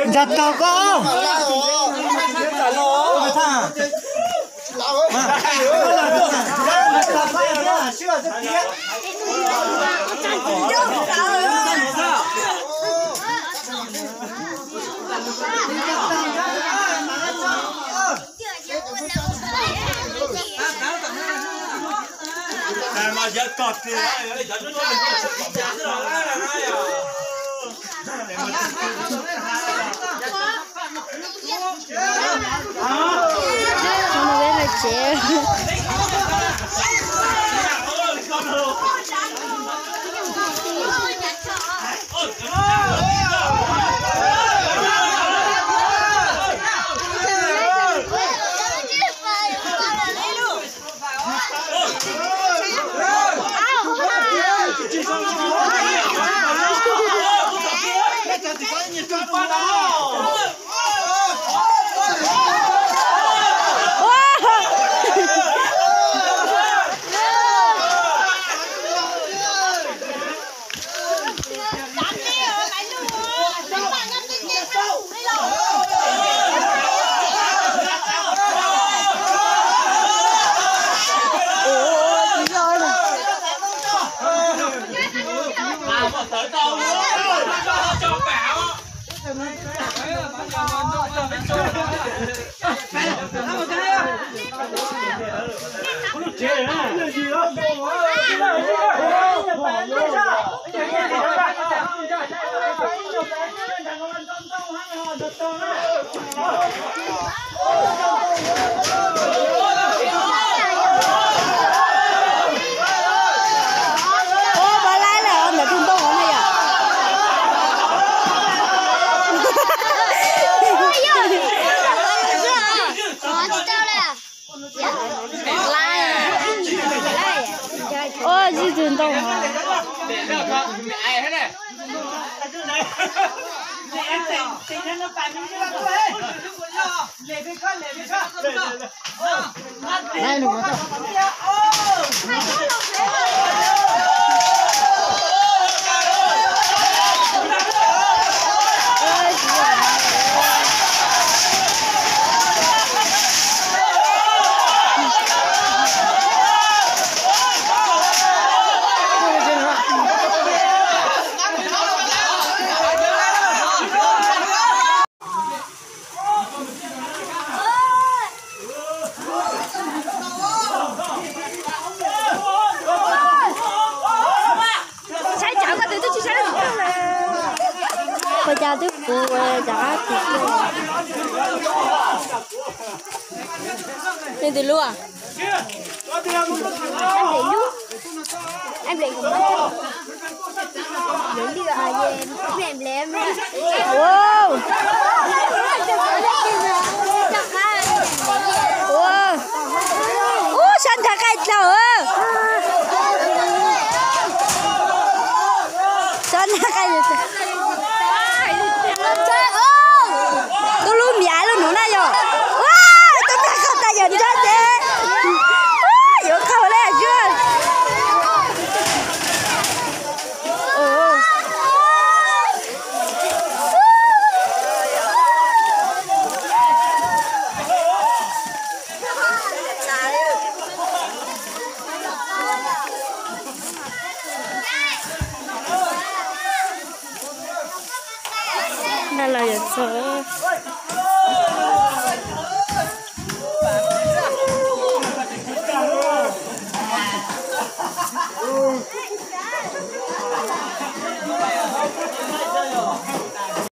Nco tau koj. Ua pov laib lawm ntawm tus ntoo no yom. Ua, zij tus ntoo. Ua cas twb puv rov qab tim. Leej twg lub? Ua, ua, sab nrhab qaij dlhau. Sab nrhab qaij. Tus lub miv lub nuv na yom. Ua, tus tag koj tas yog nrab ces. Yuav qaug le zuag. Naj los yuav txog.